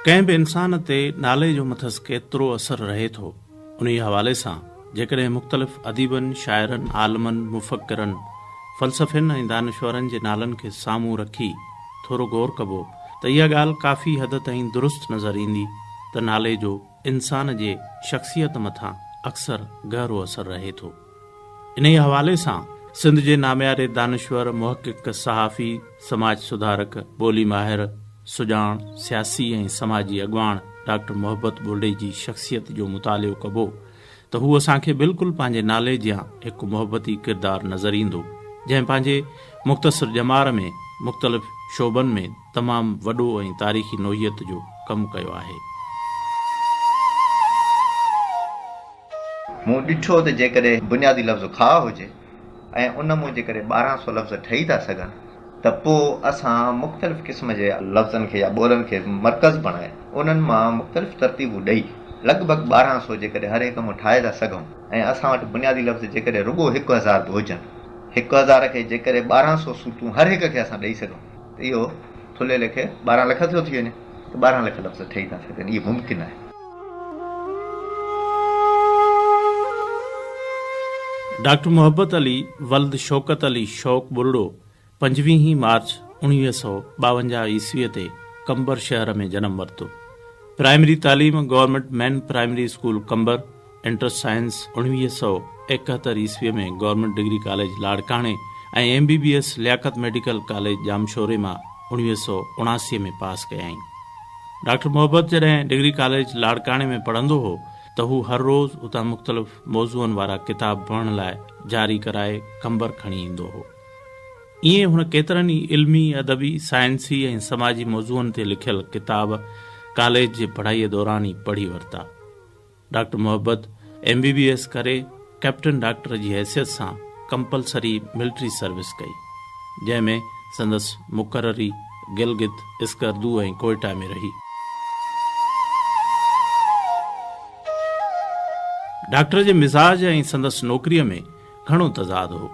ڪنهن به انسان تي نالي جو مٿس ڪيترو اثر رهي ٿو، انهيء حوالي سان جيڪڏهن مختلف اديبن، شاعرن، عالمن، مفڪرن، فلسفين ۽ دانشورن جي نالن کي سامهون رکي ٿورو غور ڪبو ته اها ڳالهه ڪافي حد تائين درست نظر ايندي ته نالي جو انسان جي شخصيت مٿان اڪثر گهرو اثر رهي ٿو. انهيء حوالي سان سنڌ جي نامياري دانشور، محقق، صحافي، سماج سڌارڪ، ٻولي ماهر، سڄاڻ، سياسي ۽ سماجي اڳواڻ ڊاڪٽر محبت ٻرڙي جي شخصيت جو مطالعو ڪبو ته هو اسان کي بلڪل پنهنجي نالي جيان هڪ محبتي ڪردار نظر ايندو، جنهن پنهنجي مختصر ڄمار ۾ مختلف شعبن ۾ تمام وڏو ۽ تاريخي نوعيت جو ڪم ڪيو آهي. مون ڏٺو ته جيڪڏهن بنيادي لفظ کاء هجي ۽ ان مون جيڪڏهن 12 سو لفظ ٺهي ٿا سگهن ته پوء اسان مختلف قسم جي لفظن کي يا ٻولن کي مرڪز بڻائي انهن مان مختلف ترتيبون ڏئي لڳ ڀڳ 12 سو جيڪڏهن هر هڪ مون ٺاهي ٿا سگهون ۽ اسان وٽ بنيادي لفظ جيڪڏهن رڳو هڪ هزار به هجن هڪ هزار کي جيڪڏهن 12 سو صورتون هر هڪ کي اسان ڏئي سگهون ته اهو ٿلهي ليکي 12 لک ٿيو ٿي وڃي ته 12 لک لفظ ٺهي ٿا سگهن اهو ممڪن آهي. ڊاڪٽر محبت علي ولد شوڪت علي شوق ٻرڙو پنجويهين مارچ 1952 عيسويء تي قمبر شهر ۾ جنم ورتو. پرائمري تعليم government main primary school Qambar, inter science 1971 عيسويء ۾ گورنمينٽ ڊگري ڪاليج لاڙڪاڻي ۽ M B B S Liaquat medical college ڄامشوري مان 1979 ۾ پاس ڪيائين. ڊاڪٽر محبت جڏهن ڊگري ڪاليج لاڙڪاڻي ۾ پڙهندو هو ته هو هر روز اتان مختلف موضوعن وارا ڪتاب پڙهڻ لاء جاري ڪرائي قمبر کڻي ايندو هو. ائين هن ڪيترن ئي علمي، ادبي، سائنسي ۽ سماجي موضوعن تي لکيل ڪتاب ڪاليج جي پڙهائيء دوران ئي پڙهي ورتا. ڊاڪٽر محبت ايم بي بي ايس ڪري ڪئپٽن ڊاڪٽر جي حيثيت سان ڪمپلسري ملٽري سروس ڪئي، جنهن ۾ سندس مقرري گلگت، اسڪردو ۽ ڪوئيٽا ۾ رهي. ڊاڪٽر جي مزاج ۽ سندس نوڪريء ۾ گهڻو تضاد هو،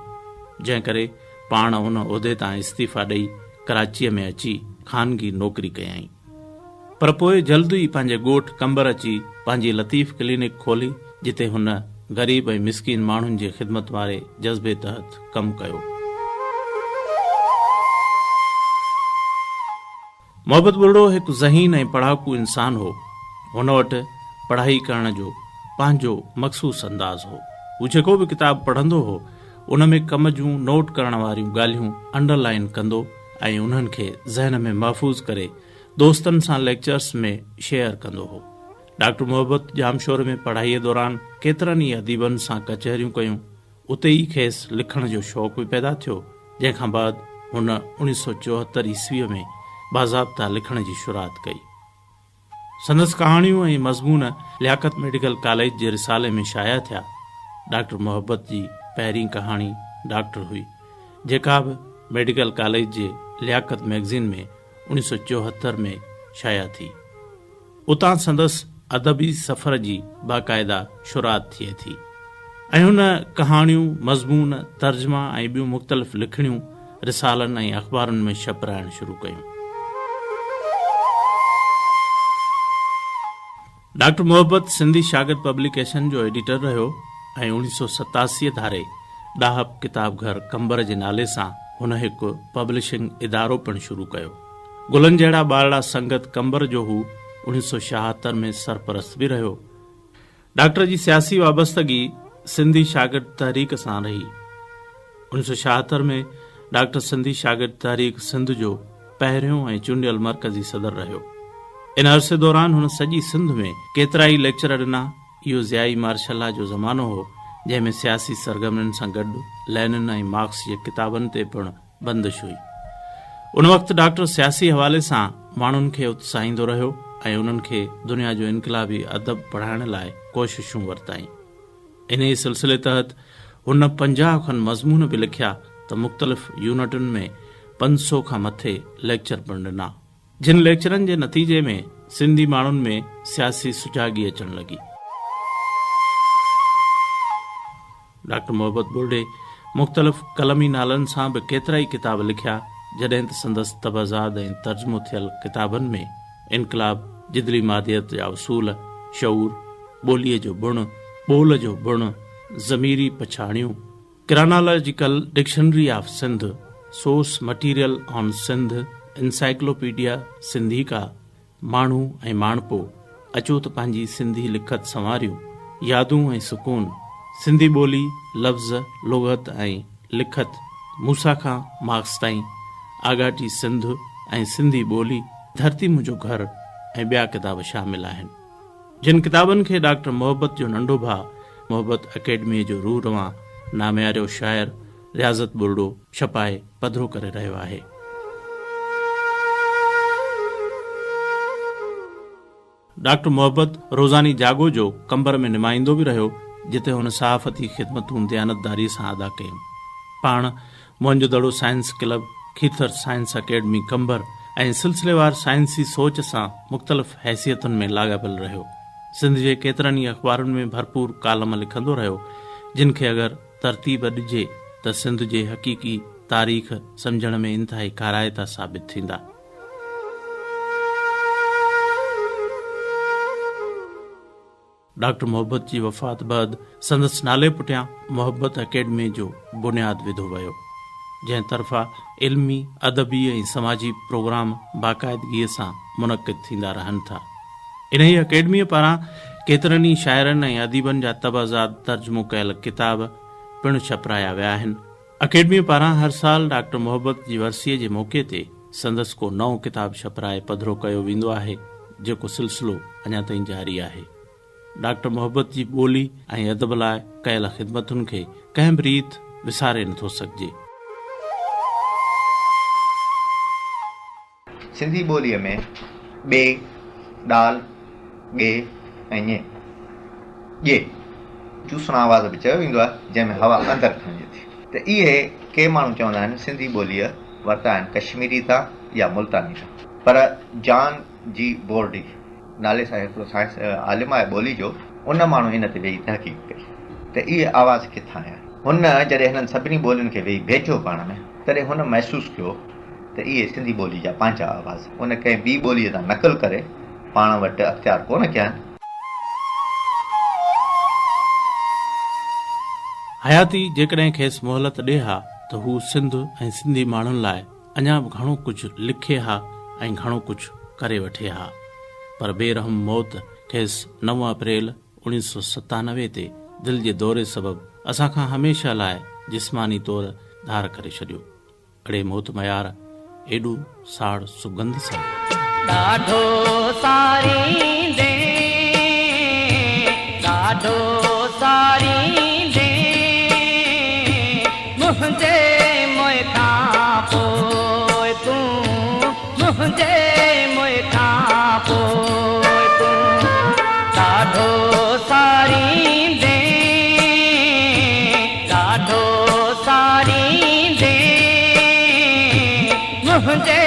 جنهن ڪري پاڻ ان عهدي تان استعيفا ڏئي ڪراچيء ۾ اچي خانگي نوڪري ڪيائين. پر پوء جلد ئي پنهنجي ڳوٺ قمبر اچي پنهنجي لطيف ڪلينڪ کولي، جتي هن غريب ۽ مسڪين ماڻهن جي خدمت واري جذبي تحت ڪم ڪيو. محبت ٻرڙو هڪ ذهين ۽ پڙهاڪو انسان هو. هن وٽ پڙهائي ڪرڻ جو پنهنجو مخصوص انداز هو. هو جيڪو به ڪتاب پڙهندو هو، ان ۾ ڪم جون نوٽ ڪرڻ واريون ڳالهيون انڊر لائين ڪندو ۽ انهن کي ذهن ۾ محفوظ ڪري دوستن سان ليڪچرس ۾ شيئر ڪندو هو. ڊاڪٽر محبت ڄامشوري ۾ پڙهائيء دوران ڪيترن ئي اديبن سان ڪچهريون ڪيون. اتي ئي کيس لکڻ جو شوق به پيدا ٿيو، جنهن کان بعد هن 1974 عيسويء ۾ باضابطا لکڻ جي شروعات ڪئي. سندس ڪهاڻيون ۽ مضمون لياقت ميڊيڪل ڪاليج جي رسالي ۾ شايع ٿيا. ڊاڪٽر محبت جي پهرين ڪهاڻي ڊاڪٽر هئي، جيڪا به ميڊيڪل ڪاليج جي لياقت مئگزين ۾ 1974 ۾ شايع ٿي. اتان سندس ادبي سفر جي باقاعده شروعات ٿئي ٿي ۽ هن ڪهاڻيون، مضمون، ترجما ۽ ٻيون مختلف لکڻيون رسالن ۽ اخبارن ۾ ڇپرائڻ شروع ڪيون. ڊاڪٽر محبت سنڌي شاگرد پبليڪيشن جو ايڊيٽر رهيو ۽ 1987 ڌاري ڏاهپ ڪتاب گهر قمبر جي نالي سان هن هڪ پبلشنگ ادارو پڻ شروع ڪيو. گلن جهڙا ٻارڙا سنگت قمبر جو هو 1976 ۾ سرپرست به رهيو. ڊاڪٽر جي سياسي وابستگي سنڌي شاگرد تحريڪ سان رهي. 1976 ۾ ڊاڪٽر سنڌي شاگرد تحريڪ سنڌ جو پهريون ۽ چونڊيل مرڪزي صدر رهيو. ان عرصي دوران هن سڄي سنڌ ۾ ڪيترائي ليڪچر ڏنا. اهو ضيائي مارشل لا جو زمانو هو، جنهن ۾ سياسي سرگرمين سان گڏ لينن ۽ مارڪس جي ڪتابن تي پڻ بندش هئي. ان وقت ڊاڪٽر سياسي حوالي سان ماڻهن کي اتساهيندو رهيو ۽ انهن کي دنيا جو انقلابي ادب پڙهائڻ لاء ڪوششون ورتائين. انهيء سلسلي تحت هن 50 کن مضمون به لکيا ته مختلف يونٽن ۾ 500 کان مٿي ليڪچر پڻ ڏنا. جن ليڪچرن جي نتيجي ۾ سنڌي ماڻهن ۾ سياسي سجاڳي اچڻ لڳي. ڊاڪٽر محبت ٻرڙي مختلف قلمي نالن سان به ڪيترائي ڪتاب لکيا، جڏهن ته سندس طبعزاد ۽ ترجمو ٿيل ڪتابن ۾ انقلاب جدلي ماديت جا اصول، شعور، ٻوليء جو بڻ، ٻول جو بڻ، ضميري پڇاڙيون، chronological dictionary of Sindh, source material on Sindh, encyclopaedia Sindhica, ماڻهو ۽ ماڻهپو، اچو ته پنهنجي سنڌي لکت سنواريون، يادون ۽ سڪون، سنڌي ٻولي، لفظ، لغت ۽ لکت، موسيٰ کان مارڪس تائين، آڳاٽي سنڌ ۽ سنڌي ٻولي، ڌرتي منهنجو گهر ۽ ٻيا ڪتاب شامل آهن. جن ڪتابن کي ڊاڪٽر محبت جو ننڍو ڀاء محبت اڪيڊميء جو روح روان نامياريو شاعر رياضت ٻرڙو ڇپائي پڌرو ڪري رهيو آهي. ڊاڪٽر محبت روزاني جاڳو جو قمبر ۾ نمائندو به رهيو، جتي هن صحافتي خدمتون ديانتداريء سان ادا ڪيون. پاڻ Mohenjodaro science club, Kirthar science academy Qambar ۽ سلسليوار سائنسي سوچ سان مختلف حيثيتن ۾ لاڳاپيل رهيو. سنڌ جي ڪيترن ئي اخبارن ۾ ڀرپور ڪالم لکندو رهيو، جن کي اگر ترتيب ڏجي ته سنڌ جي حقيقي تاريخ سمجهڻ ۾ انتهائي ڪارائتا ثابت ٿيندا. ڊاڪٽر محبت جي وفات بعد سندس نالي پٺيان محبت اڪيڊميء جو بنياد وڌو ويو، جنهن طرفان علمي، ادبي ۽ سماجي پروگرام باقاعدگيء سان منعقد ٿيندا رهن ٿا. انهيء اڪيڊميء پاران ڪيترن ئي شاعرن ۽ اديبن جا طبعزاد ترجمو ڪيل ڪتاب پڻ ڇپرايا ويا آهن. اڪيڊميء پاران هر سال ڊاڪٽر محبت جي ورسيء جي موقعي تي سندس ڪو نئون ڪتاب ڇپرائي پڌرو ڪيو ويندو آهي، جيڪو سلسلو اڃا تائين جاري آهي. ڊاڪٽر محبت جي ٻولي ۽ ادب لاء ڪيل خدمتن کي ڪنهن به ريت وساري نٿو سگهجي. سنڌي ٻوليء ۾ ٻي، ڏال، ڳي ۽ ڃي، ڄي، چوسڻا آواز به چيو ويندو آهي، جنهن ۾ هوا اندر کڻجي ٿي. ته اهي ڪي ماڻهو چوندا آهن سنڌي ٻوليء ورتا آهن ڪشميري تان يا ملتاني تان. پر جان جي بورڊي نالي سان هڪڙو سائنس عالم آهي ٻولي جو، ان ماڻهو ان تي ويهي تحقيق ڪئي ته اهي آواز ڪٿان آيا. هن جڏهن هنن سڀني ٻولين کي ويهي ڀيٽيو پاڻ ۾، تڏهن هن محسوس ڪيو ته اهي سنڌي ٻولي جا پنهنجا آواز ان ڪنهن ٻي ٻوليء تان نقل ڪري پاڻ وٽ اختيار ڪونه ڪيا آهن. حياتي جيڪڏهن کيس مهلت ڏي ها ته هو سنڌ ۽ سنڌي ماڻهن لاء اڃا به گهڻو ڪجهه لکي ها ۽ گهڻو ڪجهه ڪري وٺي ها پر بي رحم موت کيس نو اپريل 1997 تي دل جي دوري سبب اسان کان هميشه لاء جسماني طور ڌار ڪري ڇڏيو. اڙي موت ميار، ايڏو ساڙ سڳنڌ سان. ڏاڍو ساريندين، ڏاڍو ساريندين، منهنجي موء کان پوء تون، منهنجي موء کان پوء تون، ڏاڍو ساريندين، ڏاڍو ساريندين، منهنجي.